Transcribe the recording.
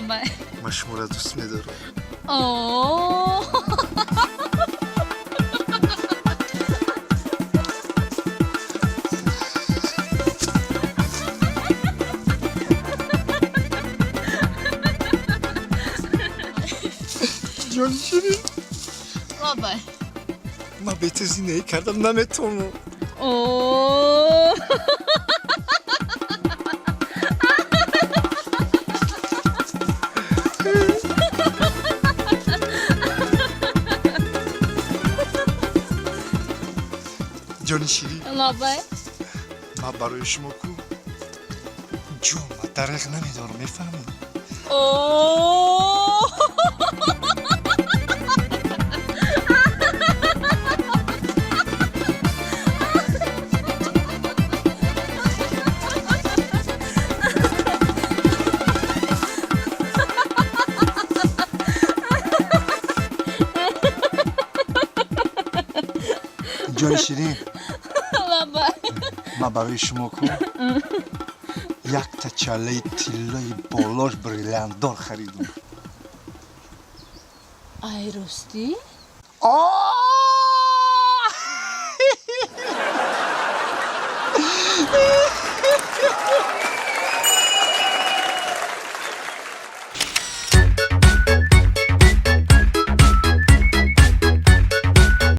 Лаббай. Ман шуморо дӯст медорам. О. Ҷони ширин. Лаббай. Ман бе ту зиндагӣ кардан наметавонам. О. Ҷони ширин. Лаббай. Ман барои шумо ку ҷонма дареғ намедорам, мефаҳмед? О. Ҷони ширин. Лаббай. Ман барои шумо ку якта чаллаи тиллои болош бриллиантдор харидам. Ай, ростӣ?